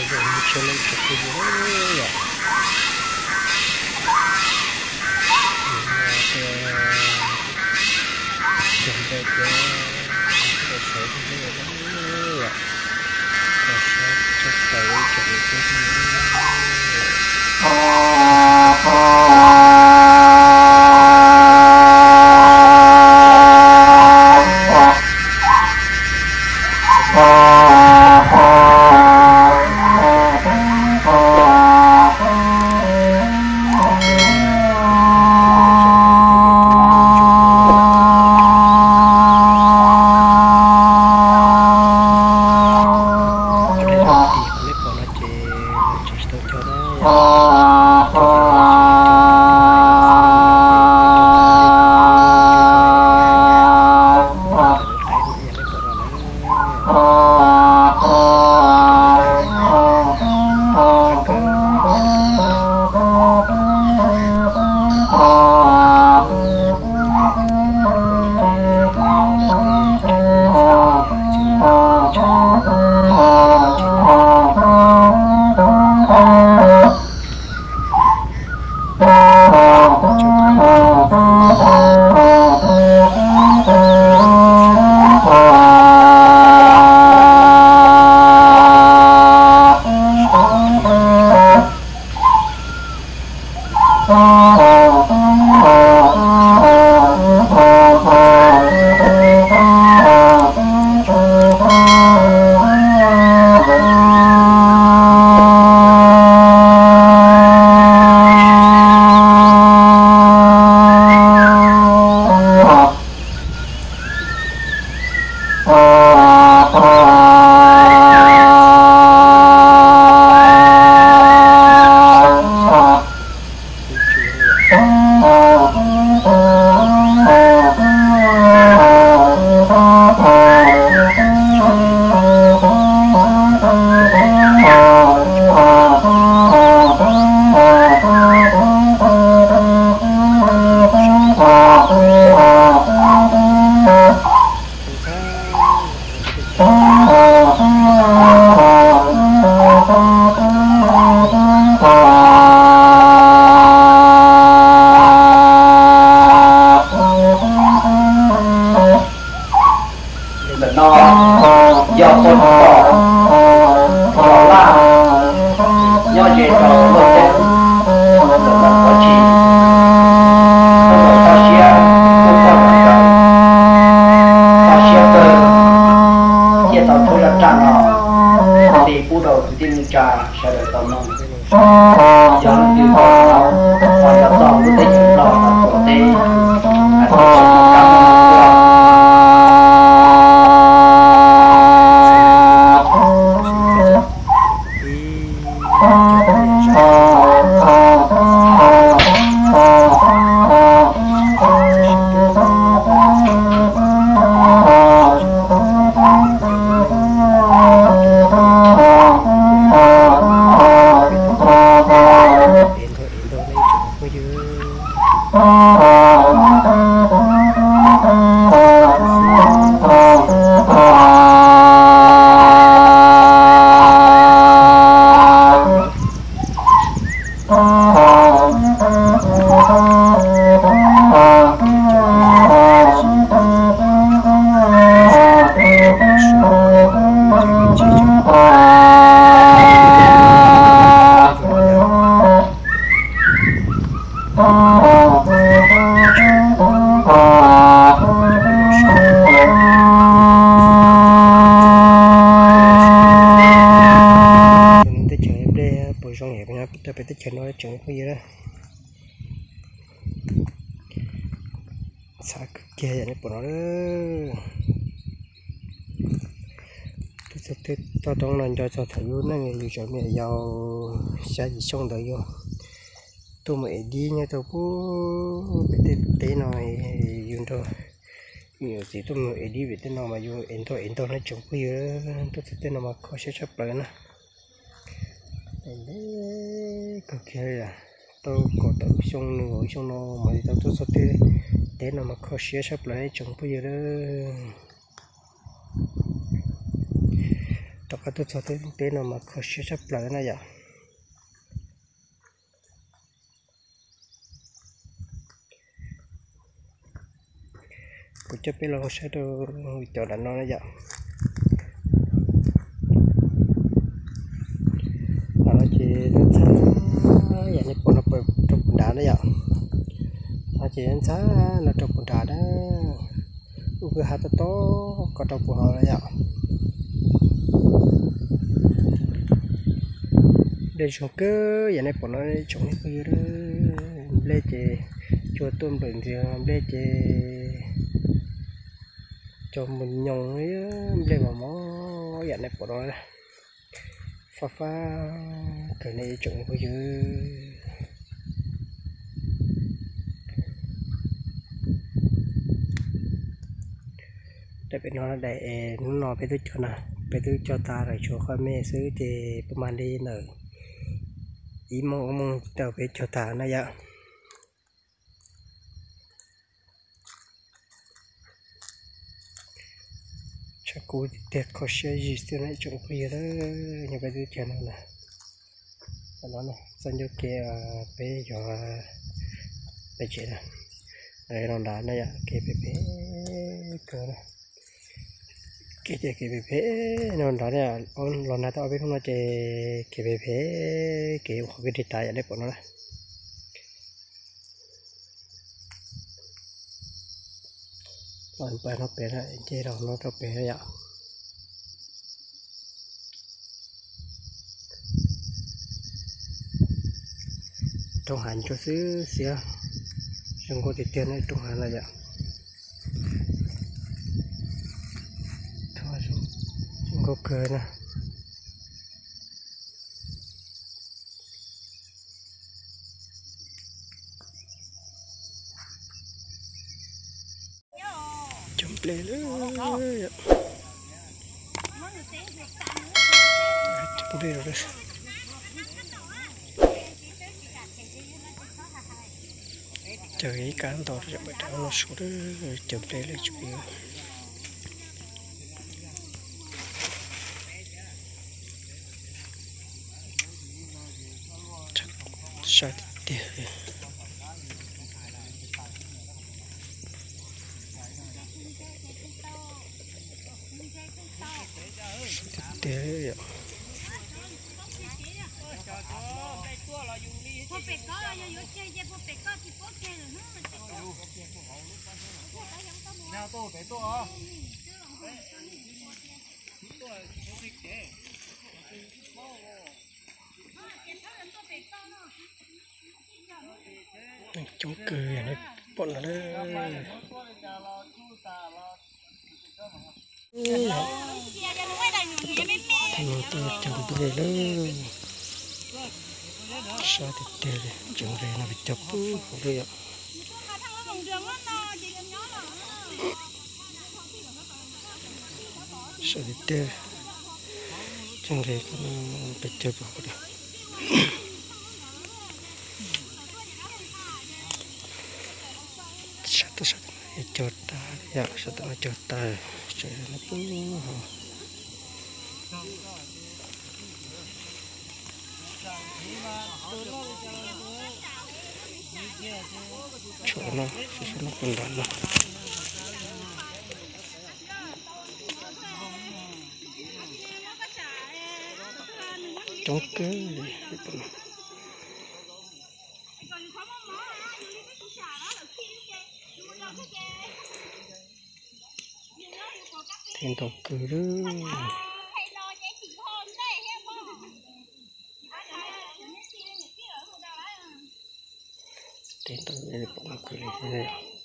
Zoo siab lawm tsoom phooj ywg yom. Cog ntawm cov rau saud thiab yom. Rau saud tshaj plaws ib tsoom phooj ywg. Qhov nej pom no ces tsis tau cog na yom. Ntawm no yog pog tom los laj nyob ze rau Looj Ceeb, ntawm no Pov Tshis, toj siab, toj siab kawg, thiaj tau thawb zaj raj no li pub rau kwv tij neej tsa sawv daws tau mloog. Yog leej twg tau hnov, ho yog txog lub teb chaws Nplog tau tuam teb, hais tias tsis tau kab mob tuaj. Peb ntau, peb ntau nej tsoom phooj ywg. Teb chaws nplej puas zoo yam nyob rau peb teb chaws no tsoom phooj ywg na. Ntxhab kawg kiag yam nej pom no. Tuaj txog tej toj roob no nco txog thaum yus neej yus tseem me nyuam yaus xya yim xyoo ntawd yus tuaj mus ev dib nyob rau pem tej teb no, yus nrog yus txiv tuaj mus ev dib pem tej no mas yus ev ntau ev ntau na tsoom phooj ywg. Tuaj txog tej no mas kho siab tshaj plaws na. Kawg kiag li, tau kaum tawm lub xyoo nws lub xyoo no mas tau tuaj txog tej teb no mas kho siab tshaj plaws na tsoom phooj ywg. Rov qab tuaj txog teb no mas kho siab tshaj plaws na yom. Kuv coj peb los saib rau cov nram no na yom. Tam no ces ntxhab, yam nej pom no rau puag nrad na yom. No ces ntxhab no rau puag nrad na. Lub kwj ha tob tob ko rau puag hauv na yom. Nplej zoo kawg yam nej pom no tsoom phooj ywg. Nplej ces cua tuaj nplawm ntxiag, nplej ces cov mus nyoos, nplej mos mos yam nej pom no. Fab fab kawg nej tsoom phooj ywg. Daim pem no daim es hnub no peb twb cog na, peb twb cog tag lawm, tshuav qhov me xwb ces puas mag li ntawm ib moos ob moos tau peb cog tag na yom. Tshaj kub tiag tiag, kho siab zim xwb na tsoom phooj ywg. Nyob peb twb cog no na, no txoj ncauj kev peb yuav peb tsev na, los nrad na yom, kev phem phem kawg na. Kev ces kev phem phem no nrad, los nrad tau ob peb hnub no ces kev phem phem, kev ua qhov kev ris tav yam nej pom no na. Los pais no pem na, nce los no rau pem na yom. Roob hav ntsuab xwb xiab, zoo nkauj tiag tiag na roob hav na yom. Zoo nkauj kawg na. Cov nplej lawm, cov nplej lawm. Cov ib kab ntau rau pem rau no su lawm, cov nplej lawm tsuas. Sai tiag tiag. Tiag tiag yom. Coob kawg yam nej pom no na. Thaum no tuaj cog nplej lawm. Sai tiag tiag li, cov nplej no pes cog puag hauv lawm yom. Sai tiag tiag, cov nplej pes cog puag hauv lawm. Sab tom no cog tag, sab tom no cog tag, tseem no puag hauv. Tshuav no, tshuav no puag nram no. Coob kawg li. Tes ntau kawg lawm. Tes ntau li pom kawg li thiab.